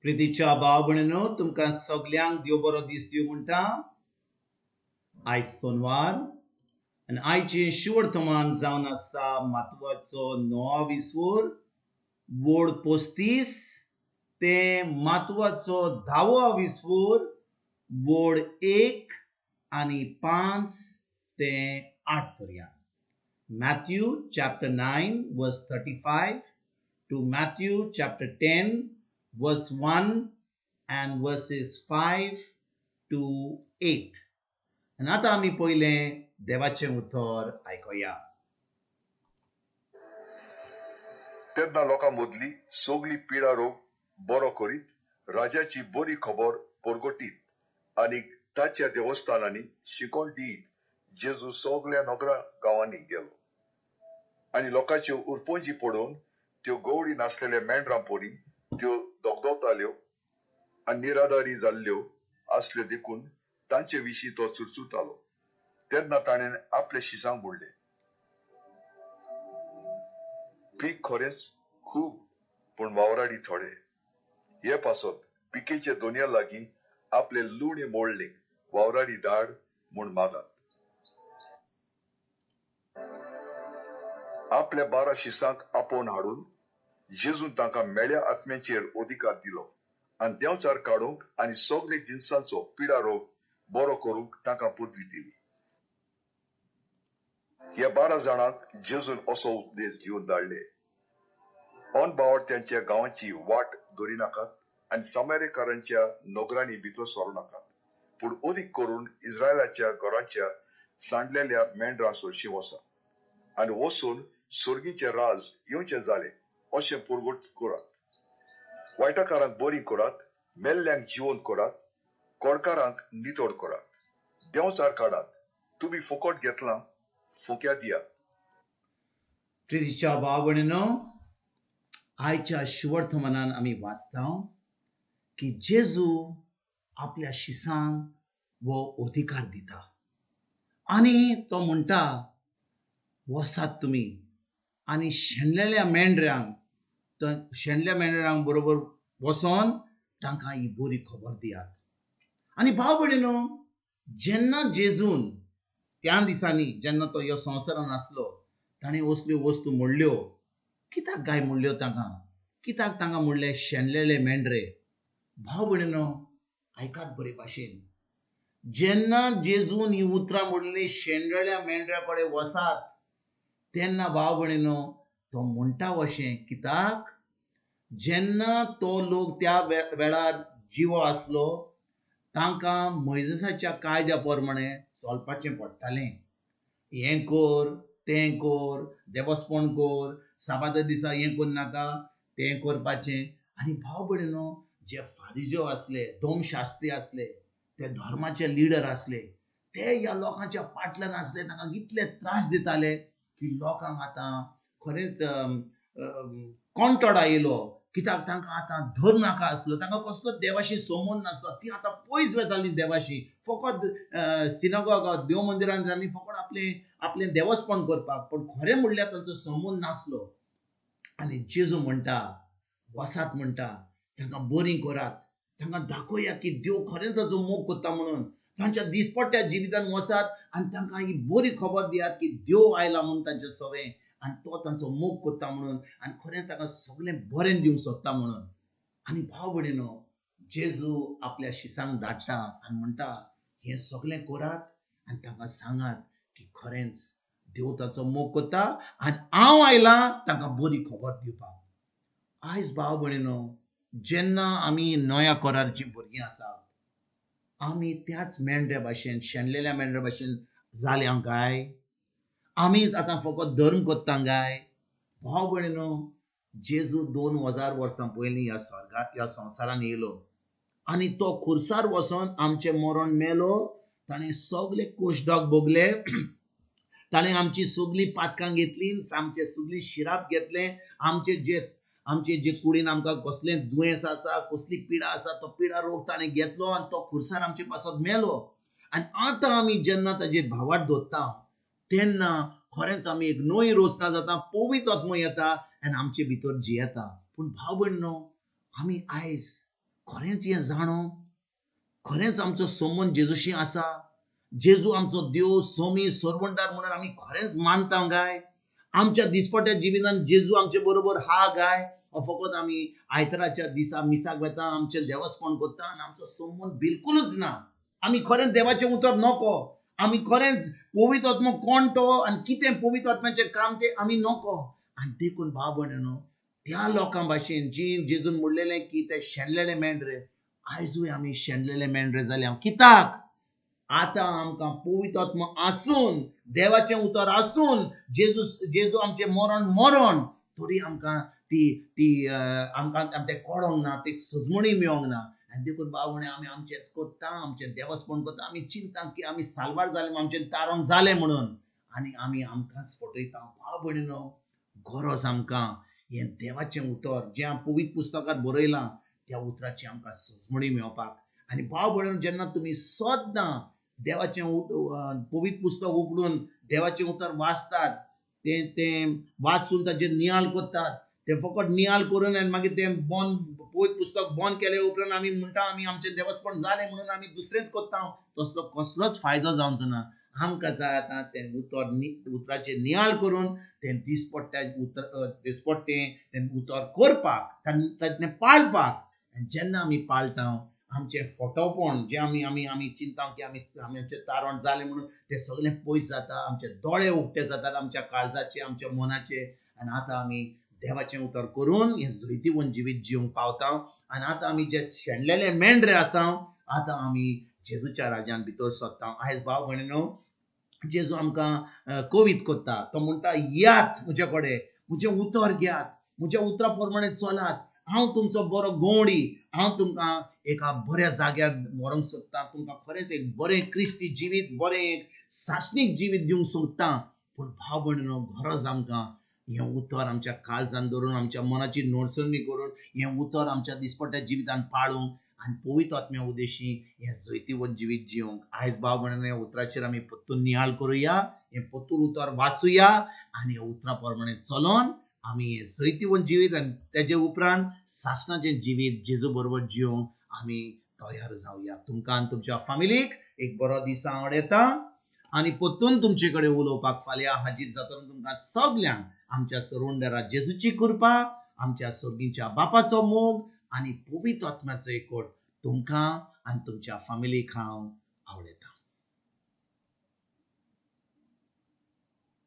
प्रितीच्या भाव भयणीनो, तुमकां सगल्यांक देव बरो दीस दिवं म्हणटा. आयज सोनवार आनी आयचें शिवर्तमान जावन आसा मातवाचो णवा विसवर वोड 35 ते मातवाचो धावो विसवर वोड 1 आनी 5 ते 8 पर्यंत. Matthew chapter 9 verse 35 to Matthew chapter 10 verse 1 and verses 5 to 8. आनी आतां आमी पयलें देवाचें उतर आयकुया. तेन्ना लोकां मदली सगली पिडा रोग बरो करीत, राजाची बरी खबर परगटीत आनी ताच्या देवस्थानांनी शिकोण दीत जेजू सगल्या नगरा गांवांनी गेलो आनी लोकांच्यो उरपंजी पडोवन त्यो गवळी नासलेल्या मेंढरां परी त्यो दगदगताल्यो आनी निराधारी जाल्ल्यो आसल्यो देखून तांचे विशीं तो चुरचुरतालो. तेन्ना ताणें आपल्या शिसांक म्हणलें, पीक खरेंच खूब पूण वावराडी थोडे. हे पासत पिकेचे दोनया लागीं आपले लुणी मोडले वावराडी धाड म्हूण मागात. आपल्या 12 शिसांक आपोवन हाडून जेजून तांकां मेळ्या आत्म्यांचेर अधिकार दिलो आनी देंवचार काडूंक आनी सगळे जिनसांचो पिडा रोग बरो करूंक तांकां पदवी दिली. ह्या 12 जाणांक जेजून असो उपदेश दिवन धाडले, अनबावडत्यांच्या गांवांची वाट धरिनाकात आनी सामेरेकारांच्या नगरांनी भितर सरू नाकात, पूण अदीक करून इस्रायलाच्या घराच्या सांडलेल्या मेंढरां सरशीं वसात आनी वचून सर्गीचें राज येवचें जालें अशें परगट करात. वायटकारांक बरी करात, मेल्ल्यांक जिवंत करात, कोडकारांक नितळ करात, देंवचार काडात. तुमी फुकट घेतलां, फुक्या दियात. प्रितीच्या भाव भयणीनो, आयच्या शिवर्तमानान आमी वाचता की जेजू आपल्या शिसांक हो अधिकार दिता आनी तो म्हणटा, वसात तुमी आनी शेणलेल्या मेंढरांक शेणल्या मेंढरांक बरोबर वचोन तांकां ही बरी खबर दियात. आनी भाव भयणीनो, जेन्ना जेजून त्या दिसांनी जेन्ना तो ह्या संवसारान आसलो ताणें असल्यो वस्तू म्हणल्यो, कित्याक काय म्हणल्यो तांकां, कित्याक तांकां म्हणलें शेणलेले मेंढरे? भाव भयणीनो, आयकात बरे भाशेन, जेन्ना जेजून ही उतरां म्हणली शेणलेल्या मेंढऱ्या कडेन वसात तेन्ना भाव भयणीनो तो म्हणटा अशें, कित्याक जेन्ना तो लोक त्या वेळार जिवो आसलो तांकां मोयजेसाच्या कायद्या प्रमाणे चलपाचें पडटालें. हें कर, तें कर, देवस्पण कर, साबादा दिसा हें करनाका, तें करपाचें. आनी भाव भयणीनो, जे फारिज्यो आसले, धर्मशास्त्री आसले, ते धर्माचे लिडर आसले, ते ह्या लोकांच्या पाटल्यान आसले, तांकां इतले त्रास दिताले की लोकांक आतां खरेंच कोंटोड आयलो, कित्याक तांकां आतां धर्म नाका आसलो, तांकां कसलो देवाशी संबंद नासलो, ती आतां पयस वेताली देवाशी, फकत सिनागोग देव मंदिरान जाली फकत आपलें आपलें देवस्पण करपाक, पूण खरें म्हणल्यार तांचो संबंद नासलो. आनी जेजू म्हणटा, वसात म्हणटा, तांकां बरी करात, तांकां दाखोवया की देव खरेंच ताचो मोग करता म्हणून. तांच्या दिसपट्ट्या जिवितान वसात आनी तांकां ही बरी खबर दियात की देव आयला म्हणून तांचे सवें आनी तो तांचो मोग करता म्हणून आनी खरेंच ताका सगळें बरें दिवंक सोदता म्हणून. आनी भाव भयणीनो, जेजू आपल्या शिसांक धाडटा आनी म्हणटा, हें सगळें करात आनी तांकां सांगात की खरेंच देव ताचो मोग करता आनी हांव आयलां तांकां बरी खबर दिवपाक. आयज भाव भयणीनो, जेन्ना आमी नव्या करारचीं भुरगीं आसात, आमी त्याच मेंढऱ्या भाशेन, शेणलेल्या मेंढऱ्या भाशेन जाल्या काय? आमीच आतां फकत धर्म करता काय? भाव भयणीनो, जेजू 2000 वर्सां पयलीं ह्या स्वर्गात, ह्या संवसारान येयलो आनी तो खुर्सार वचोन आमचें मरण मेलो, ताणें सगळे कोशडाक भोगले, ताणें आमची सगळीं पातकां घेतलीं, आमचें सगळीं शिराप घेतलें, आमचे जे कुडीन आमकां कसलें दुयेंस आसा, कसली पिडा आसा, तो पिडा रोग ताणें घेतलो आनी तो खुर्सार आमचे पासत मेलो. आनी आतां आमी जेन्ना ताजेर भावार्थ दवरता तेन्ना खरेंच आमी एक नवी रचना जाता, पवित्र आत्मो येता आनी आमचे भितर जियेता. पूण भाव भयणीनो, आमी आयज खरेंच हें जाणो, खरेंच आमचो संबंद जेजूशी आसा, जेजू आमचो देव सोमी सरवंडार म्हणून आमी खरेंच मानता गाय? आमच्या दिसपट्ट्या जिवितान जेजू आमचे बरोबर हा गाय? फकत आमी आयताराच्या दिसा मिसाक वता, आमचें देवस्पण करता आनी आमचो संबंद बिलकुलूच ना. आमी खरेंच देवाचें उतर नको, आमी खरेंच पवित्र आत्मो कोण तो आनी कितें पवित्र आत्म्याचें काम तें आमी नको. आनी देखून भाव भयणीनो, त्या लोकां भाशेन जी जेजून म्हणलेलें की ते शेणलेले मेंढरे, आयजूय आमी शेणलेले मेंढरे जाले. हांव कित्याक? आतां आमकां पवित्र आत्मो आसून, देवाचें उतर आसून, जेजू आमचें मरण मरण तरी आमकां ती ती आमकां तें कळोंक ना, ती सजमणी मेळोंक ना. आनी देखून भाव भयणी, आमी आमचेंच करता, आमचें देवस्पण करता, आमी चिंता की आमी साल्वार जाले, आमचें तारण जालें म्हणून, आनी आमी आमकांच फटयता. भाव भयणीनो, गरज आमकां हें देवाचें उतर जें पवित्र पुस्तकांत बरयलां त्या उतराची आमकां सजमणी मेळपाक. आनी भाव भयणीनो, जेन्ना तुमी सदां देवाचें पवित्र पुस्तक उगडून देवाचें उतर वाचतात, तें तें वाचून ताचेर नियाळ करतात, तें फकत नियाळ करून आनी मागीर तें बंद पवित्र पुस्तक बंद केले उपरांत आमी म्हणटा आमी आमचें देवस्पण जालें म्हणून आमी दुसरेंच करता, तसलो कसलोच फायदो जावचो ना. आमकां जाय आतां तें उतर उतराचेर नियाळ करून तें दिसपट्ट्या उतर दिसपट्टें तें उतर करपाक, ताचें पाळपाक. आनी जेन्ना आमी पाळटा, आमचें फोटोपण जें आमी आमी आमी चिंता की आमी आमचें तारण जालें म्हणून तें सगळें पयस जाता, आमचे दोळे उक्ते जातात, आमच्या काळजाचे, आमच्या मनाचे. आनी आतां आमी देवाचें उतर करून हें जैतिवंत जिवीत जिवंक पावता. आनी आतां आमी जे शेणलेले मेंढरे आसा, आतां आमी जेजूच्या राज्यान भितर सरता. आयज भाव भयणीनो, जेजू आमकां कवीत करता, तो म्हणटा, यात म्हजे कडेन, म्हजें उतर घेयात, म्हज्या उतरा प्रमाणे चलात, हांव तुमचो बरो गवडी, हांव तुमकां एका बऱ्या जाग्यार व्हरूंक सोदतां, तुमकां खरेंच एक बरें क्रिस्ती जिवीत, बरें एक सासणीक जिवीत दिवंक सोदतां. पूण भाव भयणीनो, गरज आमकां हें उतर आमच्या काळजान धरून, आमच्या मनाची नोडसणी करून हें उतर आमच्या दिसपट्ट्या जिवितान पाळूंक आनी पवित्र आत्म्या उद्देशी हें जैतिवंत जिवीत जिवंक. आयज भाव भयणीनो, ह्या उतराचेर आमी परतून नियाळ करुया, हें परतून उतर वाचुया आनी ह्या उतरा प्रमाणे चलोन आमी हें जैतिवंत जिवीत आनी तेजे उपरांत सासणाचें जिवीत जेजू बरोबर जिवंक आमी तयार जावया. तुमकां आनी तुमच्या फामिलीक एक बरो दीस हांव येता आनी परतून तुमचे कडेन उलोवपाक फाल्यां हाजीर जातलो. तुमकां सगल्यांक आमच्या सरवंडरा जेजूची कृपा, आमच्या सर्गीच्या बापाचो मोग आनी पवित्र आत्म्याचो एकवट तुमकां आनी तुमच्या फामिलीक हांव आवडटा.